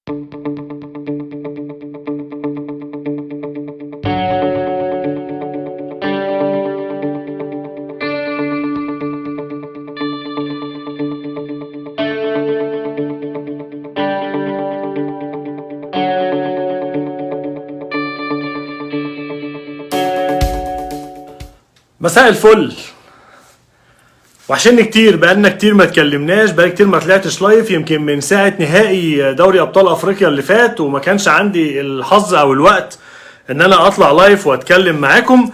مساء الفل. وحشني كتير، بقالنا كتير ما اتكلمناش، بقالي كتير ما طلعتش live، يمكن من ساعة نهائي دوري أبطال أفريقيا اللي فات، وما كانش عندي الحظ أو الوقت إن أنا أطلع live وأتكلم معاكم.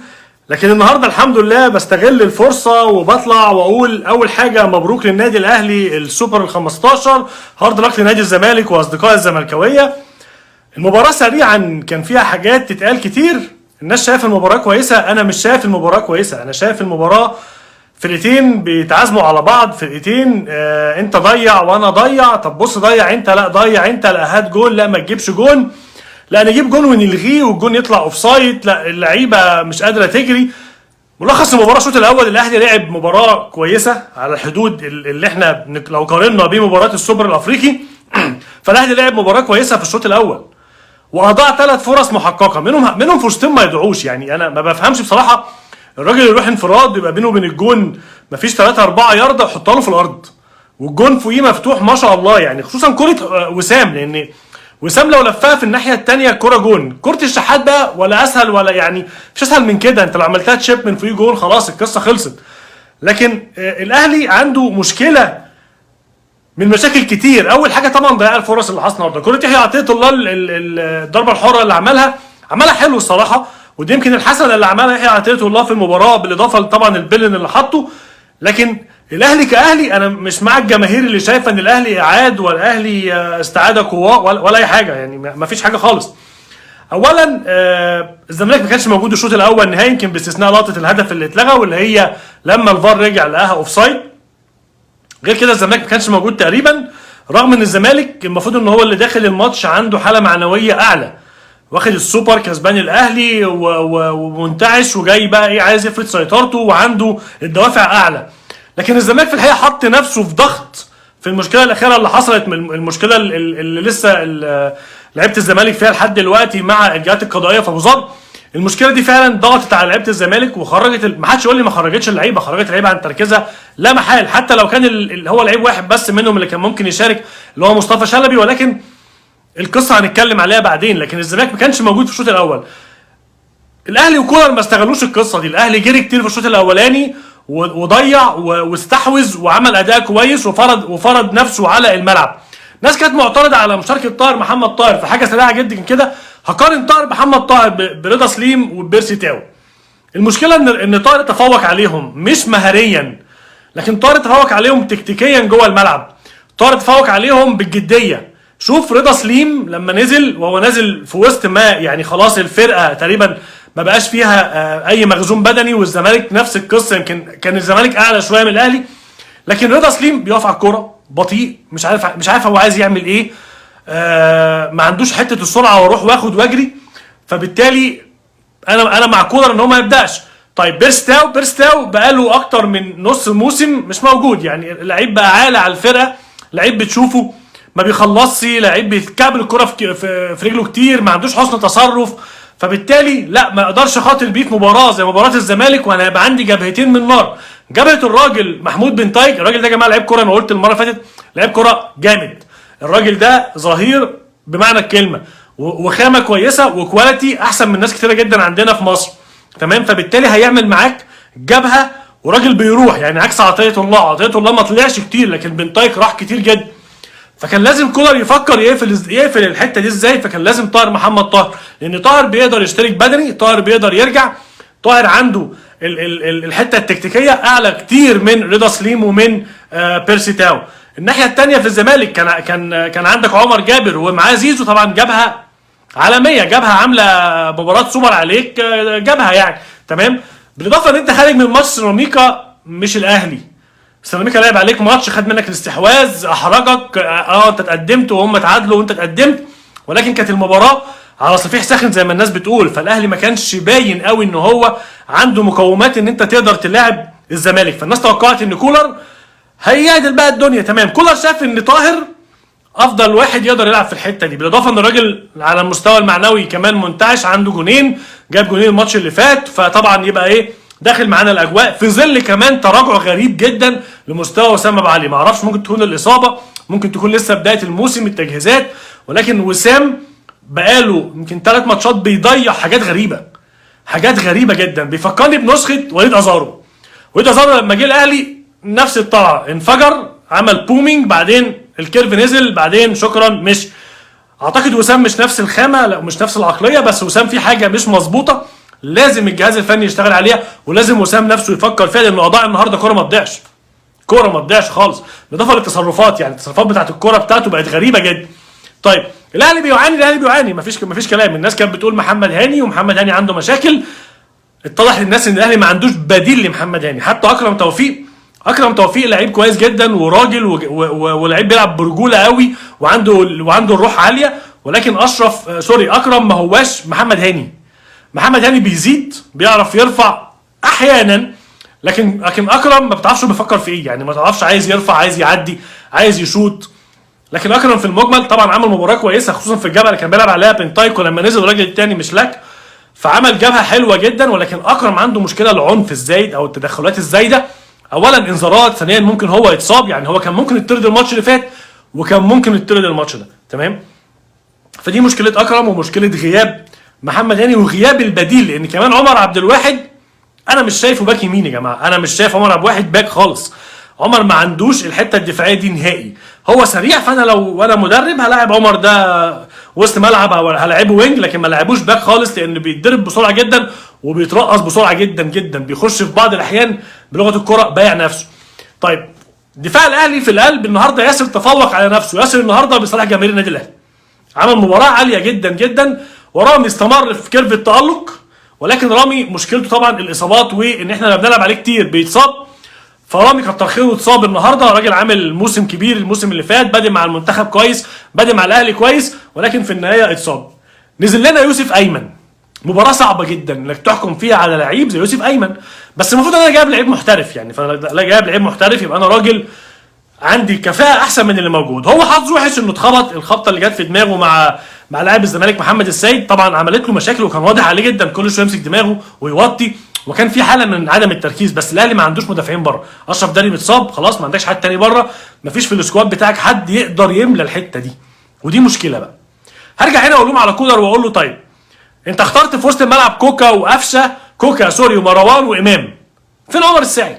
لكن النهاردة الحمد لله بستغل الفرصة وبطلع وأقول أول حاجة مبروك للنادي الأهلي السوبر ال15، hard luck لنادي الزمالك وأصدقاء الزملكاوية. المباراة سريعا كان فيها حاجات تتقال كتير، الناس شايف المباراة كويسة، أنا مش شايف المباراة كويسة. أنا شايف المباراة فرقتين بيتعازموا على بعض، فرقتين انت ضيع وانا ضيع، طب بص ضيع انت، لا ضيع انت، لا هات جون، لا ما تجيبش جون، لا نجيب جون ونلغيه والجون يطلع offside، لا اللعيبة مش قادرة تجري. ملخص المباراة الشوط الاول الاهلي لعب مباراة كويسة على الحدود اللي احنا لو قارنا بمباراة السوبر الافريقي فالاهلي لعب مباراة كويسة في الشوط الاول واضاع 3 فرص محققة، منهم فرصتين ما يضيعوش. يعني انا ما بفهمش بصراحة، الراجل يروح انفراد يبقى بينه وبين الجون مفيش 3 4 يارده ويحطها له في الارض والجون فوقيه مفتوح ما شاء الله، يعني خصوصا كره وسام، لان وسام لو لفها في الناحية الثانية الكره جون. كره الشحات بقى ولا اسهل، ولا يعني مش اسهل من كده، انت لو عملتها chip من فوقيه جون خلاص القصة خلصت. لكن الاهلي عنده مشكلة من مشاكل كتير. اول حاجة طبعا ضياع الفرص اللي حصلت النهارده، كره يحيى عطية الله الضربة الحرة اللي عملها حلو الصراحة، ودي يمكن الحسنة اللي عملها يحيى عطية الله في المباراة، بالاضافة طبعا البلن اللي حطه. لكن الاهلي كاهلي انا مش مع الجماهير اللي شايفه ان الاهلي اعاد والاهلي استعاد قواه ولا اي حاجة، يعني ما فيش حاجة خالص. اولا الزمالك ما كانش موجود الشوط الاول نهائي، يمكن باستثناء لقطة الهدف اللي اتلغى واللي هي لما الفار رجع لقاها offside. غير كده الزمالك ما كانش موجود تقريبا، رغم ان الزمالك المفروض ان هو اللي داخل الماتش عنده حاله معنوية اعلى، واخد السوبر كسبان الاهلي ومنتعش وجاي بقى ايه عايز يفرض سيطرته وعنده الدوافع اعلى. لكن الزمالك في الحقيقة حط نفسه في ضغط في المشكلة الاخيرة اللي حصلت، من المشكلة اللي لسه لعيبة الزمالك فيها لحد دلوقتي مع الجهات القضائية في ابو ظبي. المشكلة دي فعلا ضغطت على لعيبة الزمالك وخرجت ما حدش يقول لي ما خرجتش اللعيبة، خرجت اللعيبة عن تركيزها لا محال، حتى لو كان هو لعيب واحد بس منهم اللي كان ممكن يشارك اللي هو مصطفى شلبي، ولكن القصة هنتكلم عليها بعدين. لكن الزمالك ما كانش موجود في الشوط الاول. الاهلي وكولر ما استغلوش القصة دي، الاهلي جري كتير في الشوط الاولاني وضيع واستحوذ وعمل اداء كويس وفرض نفسه على الملعب. ناس كانت معترضة على مشاركة طاهر محمد طاهر في حاجة سريعة جدا كده، هقارن طاهر محمد طاهر برضا سليم وبيرسي تاو. المشكلة ان طاهر تفوق عليهم مش مهاريا، لكن طاهر تفوق عليهم تكتيكيا جوه الملعب، طاهر تفوق عليهم بالجديه. شوف رضا سليم لما نزل، وهو نازل في وسط ما يعني خلاص الفرقة تقريبا ما بقاش فيها اي مخزون بدني، والزمالك نفس القصة، يمكن كان الزمالك اعلى شوية من الاهلي، لكن رضا سليم بيقف على الكورة بطيء، مش عارف هو عايز يعمل ايه، ما عندوش حتة السرعة واروح واخد واجري. فبالتالي انا مع كولر ان هو ما يبداش. طيب بيرستاو بقاله اكتر من نص موسم مش موجود، يعني اللعيب بقى عالي على الفرقة، لعيب بتشوفه ما بيخلصش، لعيب بيتكعبل الكره في رجله كتير، ما عندوش حسن تصرف، فبالتالي لا ما اقدرش اخاطر بيه في مباراة زي مباراة الزمالك وانا هيبقى عندي جبهتين من نار. جبهة الراجل محمود بن تايج، الراجل ده يا جماعة لعيب كورة، انا قلت المرة اللي فاتت لعيب كورة جامد، الراجل ده ظهير بمعنى الكلمة وخامه كويسة و quality احسن من ناس كتيرة جدا عندنا في مصر، تمام. فبالتالي هيعمل معاك جبهة وراجل بيروح، يعني عكس عطية الله، عطية الله ما طلعش كتير لكن بن تايك راح كتير جدا، فكان لازم كولر يفكر يقفل الحتة دي ازاي. فكان لازم طاهر محمد طاهر، لان طاهر بيقدر يشترك بدني، طاهر بيقدر يرجع، طاهر عنده الحتة التكتيكيه اعلى كتير من رضا سليم ومن بيرسي تاو. الناحية الثانية في الزمالك كان عندك عمر جابر ومعاه زيزو، طبعا جبهة عالمية، جبهة عامله مباراة سوبر عليك، جبهة يعني تمام. بالاضافة ان انت خارج من ماتش سيراميكا مش الاهلي، سيراميكا لعب عليك ماتش، خد منك الاستحواذ، احرجك، انت اتقدمت وهم اتعادلوا وانت اتقدمت، ولكن كانت المباراة على صفيح ساخن زي ما الناس بتقول. فالاهلي ما كانش باين قوي ان هو عنده مقومات ان انت تقدر تلاعب الزمالك، فالناس توقعت ان كولر هيعدل بقى الدنيا، تمام. كولر شاف ان طاهر افضل واحد يقدر يلعب في الحتة دي. بالاضافة ان الراجل على المستوى المعنوي كمان منتعش، عنده جونين، جاب جونين الماتش اللي فات، فطبعا يبقى ايه داخل معانا الاجواء، في ظل كمان تراجع غريب جدا لمستوى وسام ابو علي. ما اعرفش، ممكن تكون الاصابة، ممكن تكون لسه بداية الموسم، التجهيزات، ولكن وسام بقاله يمكن 3 ماتشات بيضيع حاجات غريبة، حاجات غريبة جدا. بيفكرني بنسخه وليد ازارو. وليد ازارو لما جه الاهلي نفس الطلعة، انفجر، عمل booming، بعدين ال curve نزل، بعدين شكرا مش. اعتقد وسام مش نفس الخامة، لا مش نفس العقلية، بس وسام في حاجة مش مظبوطة لازم الجهاز الفني يشتغل عليها، ولازم وسام نفسه يفكر فيها، لانه اضاع النهارده كورة ما تضيعش، كورة ما تضيعش خالص. بالاضافة للتصرفات، يعني التصرفات بتاعت الكورة بتاعته بقت غريبة جدا. طيب الاهلي بيعاني، الاهلي بيعاني، مفيش كلام. الناس كانت بتقول محمد هاني، ومحمد هاني عنده مشاكل. اتضح للناس ان الاهلي ما عندوش بديل لمحمد هاني. حتى اكرم توفيق، اكرم توفيق لعيب كويس جدا وراجل ولعيب بيلعب برجوله قوي، وعنده الروح عالية، ولكن اشرف sorry اكرم ما هواش محمد هاني. محمد هاني بيزيد، بيعرف يرفع احيانا، لكن اكرم ما بتعرفش بيفكر في ايه، يعني ما تعرفش عايز يرفع، عايز يعدي، عايز يشوط. لكن اكرم في المجمل طبعا عمل مباراة كويسة، خصوصا في الجبهة اللي كان بيلعب عليها بنتايكو لما نزل الراجل الثاني مشلاك، فعمل جبهة حلوة جدا. ولكن اكرم عنده مشكلة العنف الزايد او التدخلات الزايدة، اولا انذارات، ثانيا ممكن هو يتصاب، يعني هو كان ممكن يطرد الماتش اللي فات وكان ممكن يطرد الماتش ده، تمام. فدي مشكلة اكرم ومشكلة غياب محمد هاني وغياب البديل، لان كمان عمر عبد الواحد انا مش شايفه باك يمين يا جماعة، انا مش شايف عمر عبد الواحد باك خالص. عمر ما عندوش الحتة الدفاعية دي نهائي، هو سريع، فانا لو انا مدرب هلاعب عمر ده وسط ملعب او هلاعبه wing، لكن ما لعبوش باك خالص، لان بيتضرب بسرعة جدا وبيترقص بسرعة جدا جدا، بيخش في بعض الاحيان بلغه الكره بايع نفسه. طيب دفاع الاهلي في القلب النهارده ياسر تفوق على نفسه، ياسر النهارده بصالح جماهير النادي الاهلي، عمل مباراة عالية جدا جدا، ورامي استمر في curve التالق، ولكن رامي مشكلته طبعا الاصابات، وان احنا لما بنلعب عليه كتير بيتصاب، فرامي كتر خيره اتصاب النهارده. راجل عامل موسم كبير الموسم اللي فات، بادئ مع المنتخب كويس، بادئ مع الاهلي كويس، ولكن في النهاية اتصاب. نزل لنا يوسف ايمن، مباراة صعبة جدا انك تحكم فيها على لعيب زي يوسف ايمن، بس المفروض انا جايب لعيب محترف، يعني فانا لا جايب لعيب محترف يبقى انا راجل عندي كفاءة احسن من اللي موجود. هو حظه وحش انه اتخبط الخبطه اللي جت في دماغه مع لاعب الزمالك محمد السيد، طبعا عملت له مشاكل وكان واضح عليه جدا، كل شوية يمسك دماغه ويوطي، وكان في حاله من عدم التركيز. بس الاهلي ما عندوش مدافعين بره، اشرف داري متصاب خلاص، ما عندكش حد تاني بره، ما فيش في ال squad بتاعك حد يقدر يملى الحتة دي، ودي مشكلة بقى. هرجع هنا اقول لهم على كولر واقول له طيب انت اخترت في وسط الملعب كوكا وقفشه، كوكا sorry ومروان وامام، فين عمر الساعي؟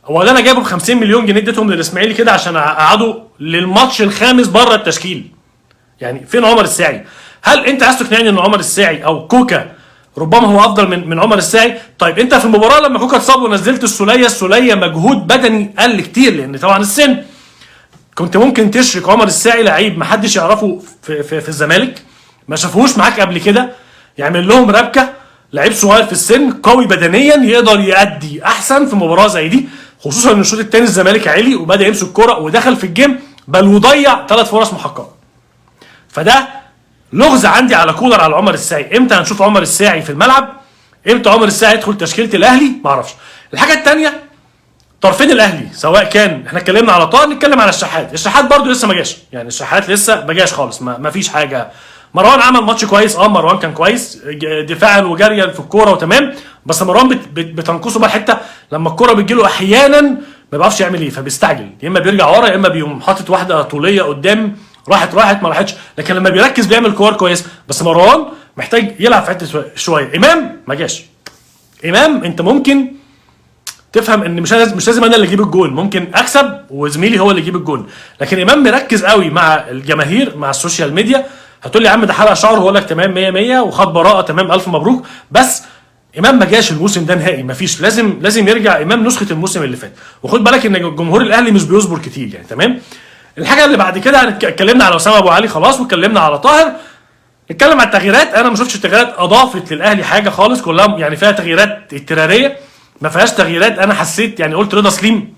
هو ده انا جايبه ب 50 مليون جنيه اديتهم للاسماعيلي كده عشان اقعده للماتش الخامس بره التشكيل. يعني فين عمر الساعي؟ هل انت عايز تقنعني ان عمر الساعي او كوكا ربما هو افضل من عمر الساعي؟ طيب انت في المباراة لما كوكا اتصاب ونزلت السوليه، السوليه مجهود بدني قل كتير لان طبعا السن، كنت ممكن تشرك عمر الساعي لعيب ما حدش يعرفه في الزمالك، ما شافوهوش معاك قبل كده، يعمل لهم ربكه، لعيب صغير في السن قوي بدنيا يقدر يأدي احسن في مباراة زي دي، خصوصا ان الشوط الثاني الزمالك عالي وبدا يمسك الكورة ودخل في ال game، بل وضيع 3 فرص محققة. فده لغز عندي على كولر على عمر الساعي، امتى هنشوف عمر الساعي في الملعب؟ امتى عمر الساعي يدخل تشكيله الاهلي؟ ما اعرفش. الحاجة الثانية طرفين الاهلي، سواء كان احنا اتكلمنا على طاهر، نتكلم على الشحات. الشحات برده لسه ما جاش، يعني الشحات لسه ما جاش خالص، ما فيش حاجة. مروان عمل ماتش كويس، مروان كان كويس دفاعا وجريا في الكورة وتمام، بس مروان بتنقصه بقى حتة لما الكورة بتجيله احيانا ما بيعرفش يعمل ايه، فبيستعجل، يا اما بيرجع ورا يا اما بيقوم حاطط واحدة طوليه قدام، راحت ما راحتش، لكن لما بيركز بيعمل كور كويس. بس مروان محتاج يلعب في حتة شوية. امام ما جاش. امام انت ممكن تفهم ان مش لازم انا اللي اجيب الجول، ممكن اكسب وزميلي هو اللي يجيب الجول، لكن امام مركز قوي مع الجماهير مع ال social media. هتقول لي يا عم ده حلق شعره، هقول لك تمام 100 100 وخد براءه تمام الف مبروك، بس امام ما جاش الموسم ده نهائي، ما فيش، لازم يرجع امام نسخه الموسم اللي فات. وخد بالك ان جمهور الاهلي مش بيصبر كتير يعني، تمام. الحاجة اللي بعد كده اتكلمنا على اسامة ابو علي خلاص، واتكلمنا على طاهر، نتكلم على التغييرات. انا ما شفتش التغييرات اضافت للاهلي حاجة خالص، كلها يعني فيها تغييرات اضطراريه، ما فيهاش تغييرات. انا حسيت يعني قلت رضا سليم،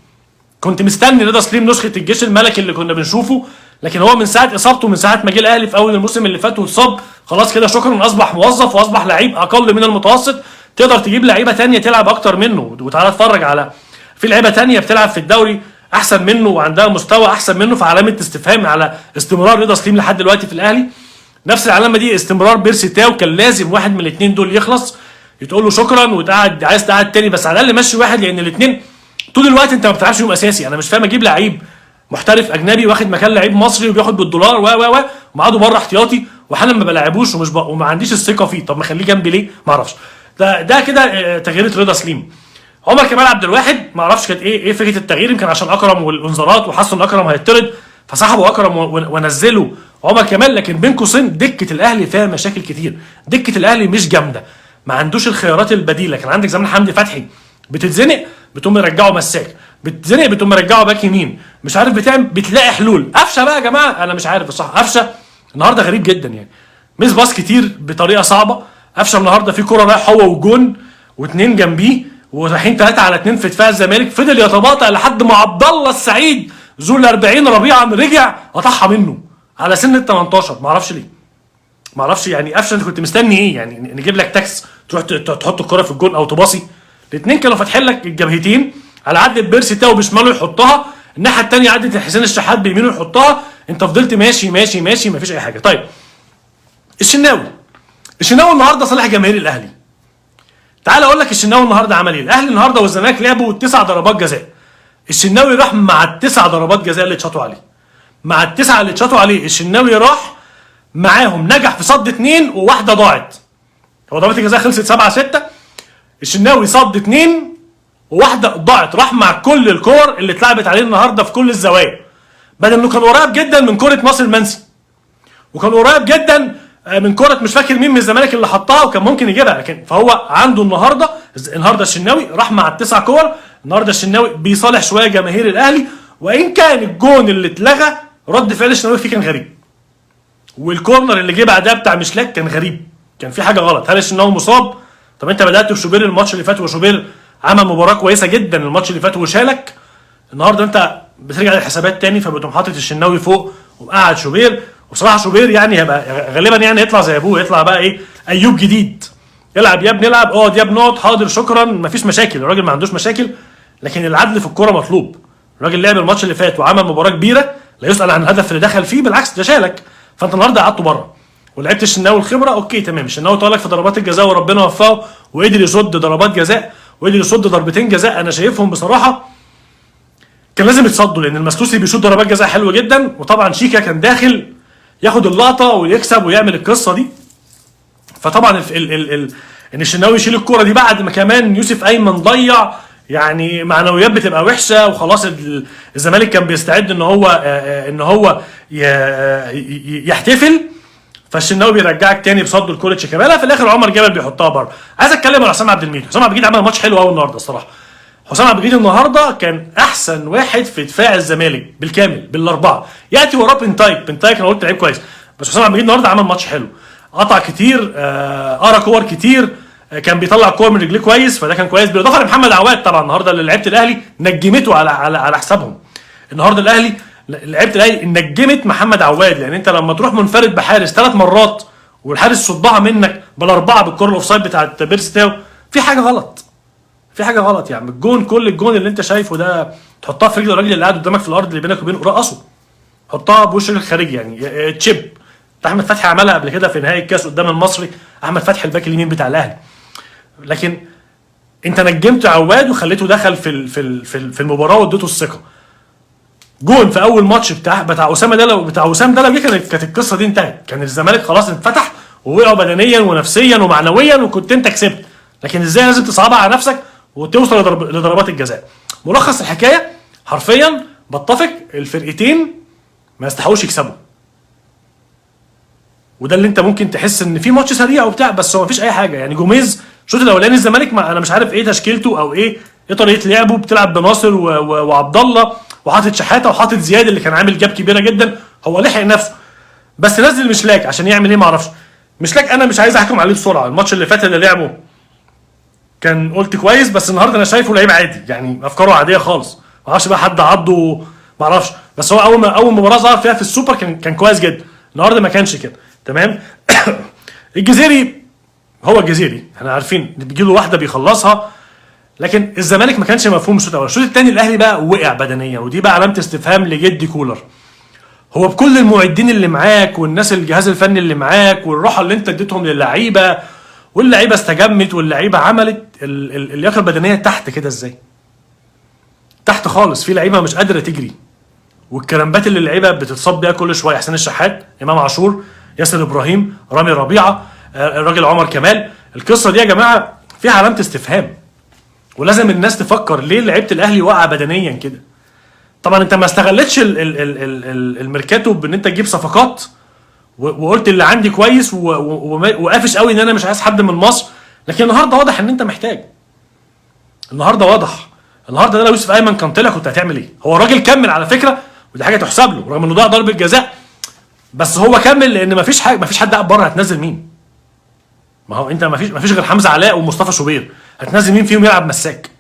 كنت مستني رضا سليم نسخه الجيش الملكي اللي كنا بنشوفه، لكن هو من ساعة اصابته، من ساعة ما جه الاهلي في اول الموسم اللي فات واتصاب، خلاص كده شكرا، اصبح موظف واصبح لعيب اقل من المتوسط. تقدر تجيب لعيبة ثانية تلعب اكتر منه، وتعالى اتفرج على في لعيبة ثانية بتلعب في الدوري احسن منه وعندها مستوى احسن منه، فعلامه استفهام على استمرار رضا سليم لحد دلوقتي في الاهلي. نفس العلامة دي استمرار بيرسي تاو، كان لازم واحد من الاثنين دول يخلص، يتقول له شكرا وتقعد، عايز تقعد تاني بس على الاقل مشي واحد، لان الاثنين طول الوقت انت ما بتلعبش يوم اساسي. انا مش فاهم اجيب لعيب محترف اجنبي واخد مكان لعيب مصري وبياخد بالدولار و ومقعده بره احتياطي، وحالا ما بلاعبوش وما عنديش الثقة فيه، طب ما اخليه جنبي ليه؟ ما اعرفش. ده كده تغيير رضا سليم. عمر كمال عبد الواحد ما اعرفش كانت ايه فكرة التغيير، يمكن عشان اكرم والانذارات وحسوا ان اكرم هيطرد فسحبوا اكرم ونزلوا عمر كمال. لكن بين قوسين دكه الاهلي فيها مشاكل كتير، دكه الاهلي مش جامدة، ما عندوش الخيارات البديلة. كان عندك زمان حمدي فتحي بتتزنق بتقوم مرجعه مساك، بتتزنق بتقوم مرجعه باك يمين، مش عارف بتعمل، بتلاقي حلول. قفشه بقى يا جماعة انا مش عارف الصح، قفشه النهارده غريب جدا يعني، miss pass كتير بطريقة صعبة. قفشه النهارده في كورة رايح هو وجون واثنين جنبيه ورايحين 3-2 في دفاع الزمالك، فضل يتباطأ لحد ما عبد الله السعيد ذو ال 40 ربيعا رجع قطعها منه على سن ال 18. ما اعرفش ليه، ما اعرفش يعني قفشه انت كنت مستني ايه؟ يعني نجيب لك تاكس تروح تحط الكره في الجون او تباصي؟ الاثنين كانوا فاتحين لك الجبهتين، على عدل بيرسي تاو بشماله يحطها، الناحية الثانية عدت حسين الشحات بيمينه يحطها، انت فضلت ماشي ماشي ماشي مفيش اي حاجة. طيب الشناوي النهارده صالح جماهير الاهلي. تعال اقول لك الشناوي النهارده عمل ايه. الاهلي النهارده والزمالك لعبوا 9 ضربات جزاء، الشناوي راح مع ال9 ضربات جزاء اللي اتشاطوا عليه، مع ال9 اللي اتشاطوا عليه الشناوي راح معاهم، نجح في صد 2 وواحدة ضاعت. هو ضربات الجزاء خلصت 7-6، الشناوي صد 2 وواحدة ضاعت، راح مع كل الكور اللي اتلعبت عليه النهارده في كل الزوايا، بدل انه كان قريب جدا من كره ناصر المنسي، وكان قريب جدا من كره مش فاكر مين من الزمالك اللي حطها وكان ممكن يجيبها، لكن فهو عنده النهارده الشناوي راح مع ال9 كور. النهارده الشناوي بيصالح شوية جماهير الاهلي، وان كان الجون اللي اتلغى رد فعل الشناوي فيه كان غريب، وال corner اللي جه بعدها بتاع مشلاك كان غريب، كان في حاجة غلط. هل الشناوي مصاب؟ طب انت بدات بشوبير الماتش اللي فات، وشوبير عمل مباراة كويسة جدا الماتش اللي فات وشالك، النهارده انت بترجع للحسابات تاني، فبتقوم حاطط الشناوي فوق ومقعد شوبير. وصراحة شوبير يعني هيبقى غالبا يعني يطلع زي ابوه، يطلع بقى ايه ايوب جديد، العب يا ابني العب، اقعد يا ابني اقعد، حاضر شكرا، مفيش مشاكل، الراجل ما عندوش مشاكل، لكن العدل في الكورة مطلوب. الراجل لعب الماتش اللي فات وعمل مباراة كبيرة لا يسال عن الهدف اللي دخل فيه، بالعكس ده شالك، فانت النهارده قعدته بره ولعبت الشناوي الخبرة، okay تمام، الشناوي طالع في ضربات الجزاء وربنا وفقه وقدر يصد ضربات جزاء وقدر يصد ضربتين جزاء، انا شايفهم بصراحة كان لازم يتصدوا، لان المسلوسي بيشوط ضربات جزاء حلوة جدا، وطبعا شيكا كان داخل ياخد اللقطة ويكسب ويعمل القصة دي. فطبعا ال ال ال ان الشناوي يشيل الكورة دي بعد ما كمان يوسف ايمن ضيع، يعني معنويات بتبقى وحشة وخلاص. الزمالك كان بيستعد ان هو يحتفل، فالشناوي بيرجعك تاني بصد الكورة شيكابالا، في الاخر عمر جابر بيحطها بره. عايز اتكلم على حسام عبد المجيد. حسام عبد المجيد عمل ماتش حلو قوي النهارده الصراحة. حسام عبد المجيد النهارده كان احسن واحد في دفاع الزمالك بالكامل بالاربعة، ياتي وراه بنتايك. بنتايك انا قلت لعيب كويس، بس حسام عبد المجيد النهارده عمل ماتش حلو، قطع كتير، قرا كور كتير، كان بيطلع كور من رجليه كويس، فده كان كويس. بالاضافة لمحمد عواد طبعا النهارده اللي لعيبة الاهلي نجمته على على على حسابهم. النهارده الاهلي لعيبة الاهلي نجمت محمد عواد، لان انت لما تروح منفرد بحارس 3 مرات والحارس صدها منك بالاربعة بالكرة ال offside بتاعت بيرسي تاو، في حاجة غلط، في حاجة غلط يعني. الجون، كل الجون اللي انت شايفه ده تحطها في رجل الراجل اللي قاعد قدامك في الارض اللي بينك وبينه، رقصه، حطها بوش الخارجي يعني chip. احمد فتحي عملها قبل كده في نهائي الكاس قدام المصري، احمد فتحي الباك اليمين بتاع الاهلي. لكن انت نجمت عواد وخليته دخل في المباراة واديته الثقة. جون في اول ماتش بتاع اسامة ده، لو بتاع اسامة ده لو جه كانت القصة دي انتهت، كان الزمالك خلاص انفتح ووقعوا بدنيا ونفسيا ومعنويا وكنت انت كسبت. لكن ازاي لازم تصعبها على نفسك وتوصل لضربات الجزاء. ملخص الحكاية حرفيا بتفق، الفرقتين ما يستحقوش يكسبوا، وده اللي انت ممكن تحس ان في ماتش سريع وبتاع، بس هو مفيش اي حاجة يعني. جوميز الشوط الاولاني الزمالك ما انا مش عارف ايه تشكيلته او ايه طريقه لعبه، بتلعب بناصر وعبد الله وحاطط شحاته وحاطط زياد اللي كان عامل gap كبيرة جدا، هو لحق نفسه بس نزل مشلاك عشان يعمل ايه ما اعرفش. مشلاك انا مش عايز احكم عليه بسرعة، الماتش اللي فات اللي لعبه كان قلت كويس، بس النهارده انا شايفه لعيب عادي يعني، افكاره عادية خالص، ما اعرفش بقى حد عضه ما اعرفش، بس هو اول مباراة ظهر فيها في السوبر كان كويس جدا، النهارده ما كانش كده تمام. الجزيري هو الجزيري احنا عارفين بيجي له واحدة بيخلصها. لكن الزمالك ما كانش مفهوم الشوط الاول. الشوط الثاني الاهلي بقى وقع بدنيا، ودي بقى علامة استفهام لجدي كولر. هو بكل المعدين اللي معاك والناس الجهاز الفني اللي معاك والراحة اللي انت اديتهم للعيبة، واللعيبة استجمت واللعيبة عملت اللياقة البدنية تحت كده ازاي؟ تحت خالص، في لعيبة مش قادرة تجري، والكرامبات اللي اللعيبة بتتصاب بيها كل شوية، حسين الشحات، امام عاشور، ياسر ابراهيم، رامي ربيعة، الراجل عمر كمال. القصة دي يا جماعة فيها علامة استفهام، ولازم الناس تفكر ليه لعيبة الاهلي واقعه بدنيا كده. طبعا انت ما استغلتش الميركاتو بان انت تجيب صفقات وقلت اللي عندي كويس وقافش قوي ان انا مش عايز حد من مصر، لكن النهارده واضح ان انت محتاج. النهارده واضح، النهارده ده لو يوسف ايمن كان طلع كنت هتعمل ايه؟ هو الراجل كمل على فكرة، ودي حاجة تحسب له رغم انه ضيع ضربه جزاء، بس هو كمل لان مفيش حاجة، مفيش حد قاعد بره. هتنزل مين؟ ما هو انت مفيش غير حمزة علاء ومصطفى شوبير، هتنزل مين فيهم يلعب مساك؟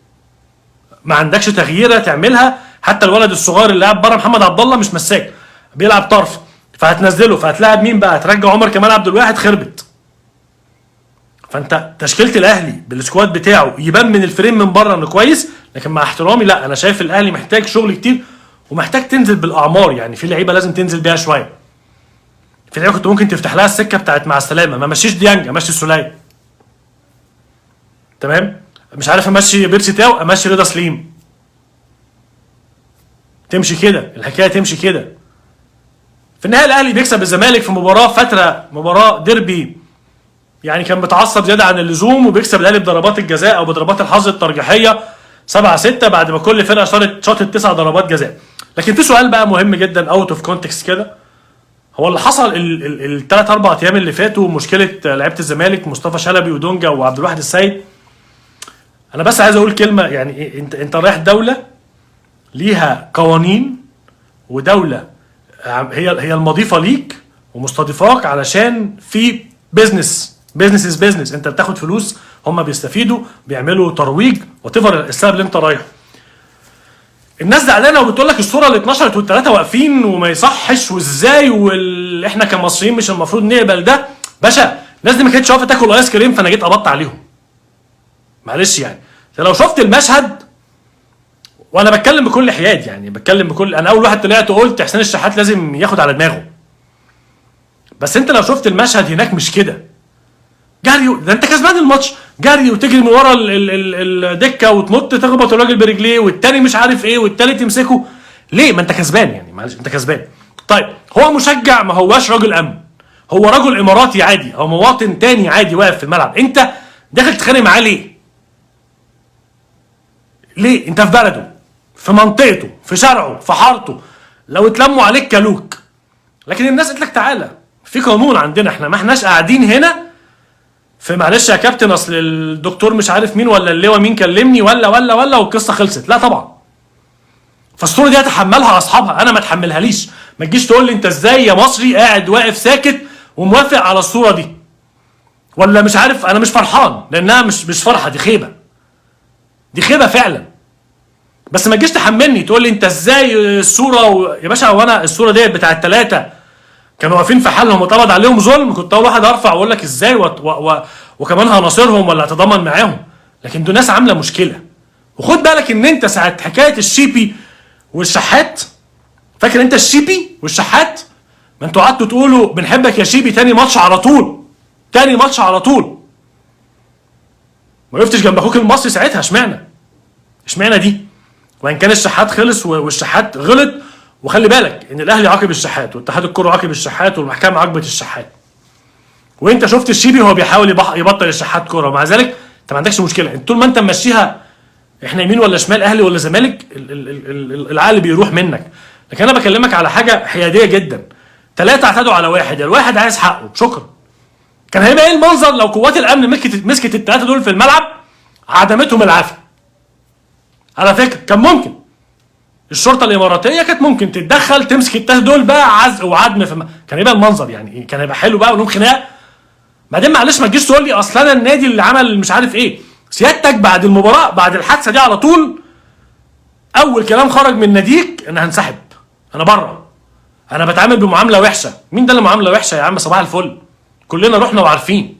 ما عندكش تغييره تعملها. حتى الولد الصغير اللي قاعد بره محمد عبد الله مش مساك، بيلعب طرف، فهتنزله، فهتلاعب مين بقى؟ هترجع عمر كمال عبد الواحد، خربت. فانت تشكيله الاهلي بال squad بتاعه يبان من ال frame من بره انه كويس، لكن مع احترامي لا، انا شايف الاهلي محتاج شغل كتير ومحتاج تنزل بالاعمار. يعني في لعيبة لازم تنزل بيها شوية، في لعيبة كنت ممكن تفتح لها السكة بتاعت مع السلامة، ما مشيش ديانج امشي السوليه، تمام، مش عارف امشي بيرسي تاو، امشي رضا سليم، تمشي كده الحكاية، تمشي كده. في النهاية الاهلي بيكسب الزمالك في مباراة فترة، مباراة ديربي يعني كان متعصب زيادة عن اللزوم، وبيكسب الاهلي بضربات الجزاء او بضربات الحظ الترجيحيه 7-6 بعد ما كل فرقه شاطت 9 ضربات جزاء. لكن في سؤال بقى مهم جدا out of context كده، هو اللي حصل الثلاث اربع ايام اللي فاتوا مشكلة لعيبة الزمالك مصطفى شلبي ودونجا وعبد الواحد السيد. انا بس عايز اقول كلمة، يعني إيه، انت رايح دولة ليها قوانين، ودولة هي المضيفة ليك ومستضيفاك علشان في business، business is business، انت بتاخد فلوس، هم بيستفيدوا، بيعملوا ترويج، whatever السبب اللي انت رايحة. الناس زعلانة وبتقول لك الصورة اللي اتنشرت والثلاثة واقفين وما يصحش وازاي، واحنا كمصريين مش المفروض نقبل ده. باشا الناس دي ما كانتش واقفة تاكل ايس كريم، فانا جيت قبضت عليهم. معلش يعني لو شفت المشهد، وانا بتكلم بكل حياد، يعني بتكلم بكل، انا اول واحد طلعت وقلت حسين الشحات لازم ياخد على دماغه، بس انت لو شفت المشهد هناك مش كده. جري، ده انت كسبان الماتش، جري وتجري من ورا الدكة وتنط تخبط الراجل برجليه، والتاني مش عارف ايه، والتالت يمسكه. ليه؟ ما انت كسبان يعني، معلش انت كسبان. طيب هو مشجع، ما هواش راجل امن، هو رجل اماراتي عادي او مواطن تاني عادي واقف في الملعب، انت داخل تتخانق معاه ليه؟ ليه؟ انت في بلده، في منطقته، في شارعه، في حارته، لو اتلموا عليك كلوك. لكن الناس قالت لك تعالى، في قانون عندنا، احنا ما احناش قاعدين هنا في معلش يا كابتن اصل الدكتور مش عارف مين ولا اللواء مين كلمني ولا ولا ولا والقصه خلصت، لا طبعا. فالصورة دي هتحملها اصحابها، انا ما اتحملهاليش. ما تجيش تقول لي انت ازاي يا مصري قاعد واقف ساكت وموافق على الصورة دي، ولا مش عارف. انا مش فرحان لانها مش فرحه، دي خيبه، دي خيبه فعلا. بس ما تجيش تحملني تقول لي انت ازاي الصورة يا باشا، هو انا الصورة ديت بتاع الثلاثة كانوا واقفين في حالهم واتقبض عليهم ظلم، كنت اول واحد ارفع واقول لك ازاي وكمان هناصرهم ولا اتضامن معاهم. لكن دول ناس عامله مشكلة. وخد بالك ان انت ساعة حكاية الشيبي والشحات، فاكر انت الشيبي والشحات؟ ما انتوا قعدتوا تقولوا بنحبك يا شيبي تاني ماتش على طول، تاني ماتش على طول. ما وقفتش جنب اخوك المصري ساعتها، اشمعنى؟ اشمعنى دي؟ وان كان الشحات خلص والشحات غلط، وخلي بالك ان الاهلي عاقب الشحات واتحاد الكورة عاقب الشحات والمحكمة عاقبت الشحات. وانت شفت الشيبي وهو بيحاول يبطل الشحات كورة، ومع ذلك انت ما عندكش مشكلة. انت طول ما انت ممشيها احنا يمين ولا شمال، اهلي ولا زمالك، العقل بيروح منك. لكن انا بكلمك على حاجة حيادية جدا. 3 اعتدوا على واحد، الواحد عايز حقه، شكرا. كان هيبقى ايه المنظر لو قوات الامن مسكت الثلاثة دول في الملعب عدمتهم العافية؟ على فكرة كان ممكن الشرطة الاماراتية كانت ممكن تتدخل تمسك الثلاثة دول بقى عزق وعدم في كان هيبقى المنظر يعني ايه؟ كان هيبقى حلو بقى ولهم خناقه. بعدين معلش ما تجيش تقول لي اصل انا النادي اللي عمل مش عارف ايه. سيادتك بعد المباراة، بعد الحادثة دي على طول، اول كلام خرج من ناديك ان هنسحب، انا بره، انا بتعامل بمعاملة وحشة. مين ده اللي معاملة وحشة يا عم؟ صباح الفل، كلنا رحنا وعارفين.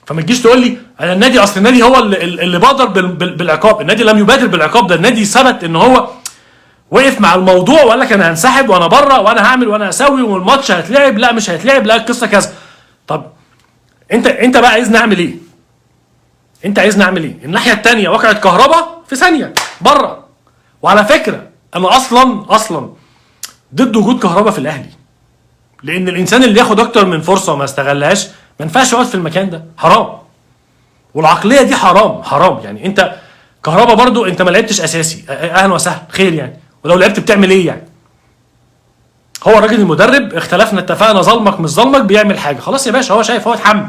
فما تجيش تقول لي انا النادي، اصل النادي هو اللي بادر بالعقاب. النادي لم يبادر بالعقاب، ده النادي ثبت ان هو وقف مع الموضوع وقال لك انا هنسحب وانا بره وانا هعمل وانا هسوي والماتش هيتلعب، لا مش هيتلعب، لا القصة كذا. طب انت بقى عايز نعمل ايه؟ انت عايز نعمل ايه؟ الناحية الثانية وقعت كهرباء في ثانية بره. وعلى فكرة انا اصلا ضد وجود كهرباء في الاهلي، لان الانسان اللي ياخد اكتر من فرصة وما استغلهاش ما ينفعش يقعد في المكان ده، حرام. والعقلية دي حرام حرام. يعني انت كهرباء برضو انت ما لعبتش اساسي، اهلا وسهلا خير يعني، ولو لعبت بتعمل ايه يعني؟ هو الراجل المدرب اختلفنا اتفقنا، ظلمك مش ظلمك، بيعمل حاجة خلاص يا باشا، هو شايف، هو اتحمل.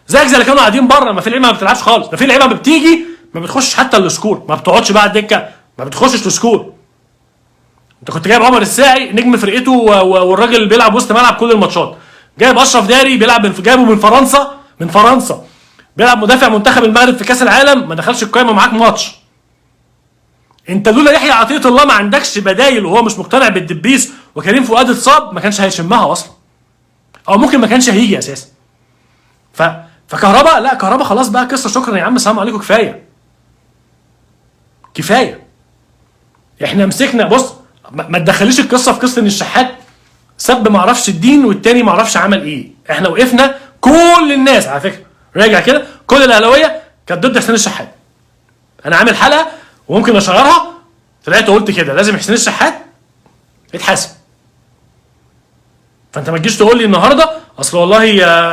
زيك زي اللي كانوا قاعدين بره، ما في لعيبة ما بتلعبش خالص، ده في لعيبة بتيجي ما بتخش حتى ال score، ما بتقعدش بقى على الدكة، ما بتخشش ال score. انت كنت جايب عمر الساعي نجم فرقته والراجل اللي بيلعب وسط ملعب كل الماتشات، جايب اشرف داري بيلعب جايبه من فرنسا، من فرنسا بيلعب مدافع منتخب المغرب في كاس العالم، ما دخلش القايمة معاك ماتش. انت لولا يحيى عطية الله ما عندكش بدايل، وهو مش مقتنع بالدبيس، وكريم فؤاد اتصاب، ما كانش هيشمها اصلا، او ممكن ما كانش هيجي اساسا. فكهرباء، لا كهرباء خلاص بقى قصة، شكرا يا عم، السلام عليكم، كفاية كفاية. احنا مسكنا، بص ما تدخليش القصة في قصة ان الشحات سب ما اعرفش الدين والتاني ما اعرفش عمل ايه. احنا وقفنا كل الناس على فكرة، راجع كده كل الاهلاوية كانت ضد حسين الشحات. انا عامل حلقة وممكن اشيرها، طلعت وقلت كده لازم حسين الشحات يتحاسب. فانت ما تجيش تقول لي النهارده اصل والله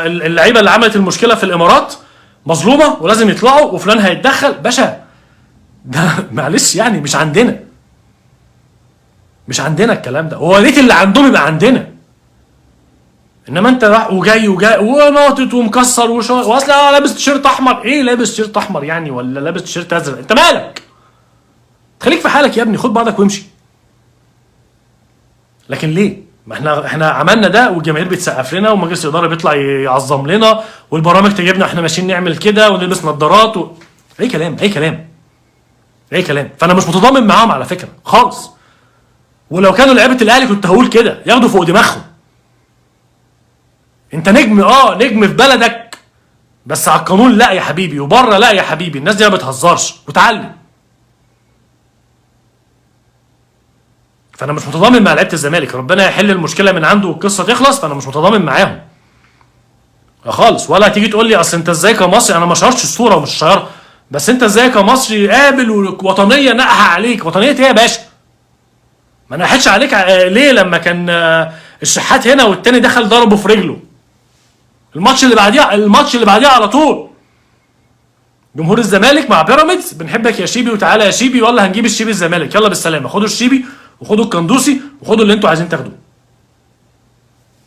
اللعيبة اللي عملت المشكلة في الامارات مظلومة ولازم يطلعوا وفلان هيتدخل. باشا ده معلش يعني مش عندنا، مش عندنا الكلام ده. هو ليه اللي عندهم يبقى عندنا؟ انما انت راح وجاي وجاي وناطط ومكسر واصل لابس تيشيرت احمر. ايه لابس تيشيرت احمر يعني ولا لابس تيشيرت ازرق؟ انت مالك؟ خليك في حالك يا ابني، خد بعضك وامشي. لكن ليه؟ ما احنا عملنا ده والجماهير بتسقف لنا ومجلس الادارة بيطلع يعظم لنا والبرامج تجيبنا احنا ماشيين نعمل كده ونلبس نظارات اي كلام اي كلام اي كلام. فانا مش متضامن معاهم على فكرة خالص، ولو كانوا لعيبة الاهلي كنت هقول كده ياخدوا فوق دماغهم. انت نجم، نجم في بلدك، بس على القانون لا يا حبيبي، وبره لا يا حبيبي، الناس دي ما بتهزرش وتعلم. فانا مش متضامن مع لعيبة الزمالك، ربنا يحل المشكلة من عنده والقصه تخلص. فانا مش متضامن معاهم خالص. ولا تيجي تقول لي اصل انت ازاي كمصري، انا ما شهرتش الصورة ومش شهرها، بس انت ازاي كمصري قابل وطنية نقها عليك؟ وطنية ايه يا باشا؟ ما نقحتش عليك ليه لما كان الشحات هنا والتاني دخل ضربه في رجله؟ الماتش اللي بعديه، الماتش اللي بعديه على طول جمهور الزمالك مع بيراميدز، بنحبك يا شيبي وتعالى يا شيبي، والله هنجيب الشيبي الزمالك، يلا بالسلامة، خدوا الشيبي وخدوا القندوسي وخدوا اللي انتوا عايزين تاخدوه.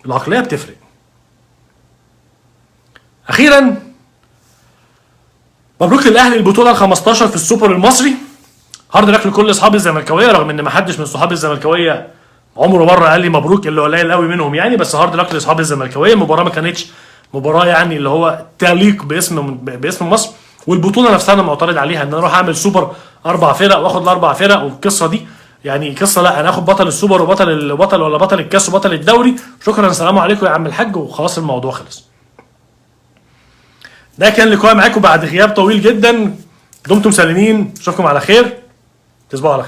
العقلية بتفرق. اخيرا مبروك للاهلي البطولة ال 15 في السوبر المصري. hard luck لكل اصحابي الزملكاويه، رغم ان ما حدش من صحابي الزملكاويه عمره مرة قال لي مبروك، اللي قليل قوي منهم يعني، بس hard luck لاصحابي الزملكاويه. المباراة ما كانتش مباراة يعني اللي هو تليق باسم مصر، والبطوله نفسها انا معترض عليها، ان انا اروح اعمل سوبر 4 فرق واخد الاربع فرق والقصه دي يعني قصة، لا انا اخد بطل السوبر وبطل البطل ولا بطل الكاس وبطل الدوري، شكرا سلام عليكم يا عم الحاج، وخلاص الموضوع خلص. ده كان لقاء معاكم بعد غياب طويل جدا، دمتم سالمين، اشوفكم على خير، تصبحوا على خير.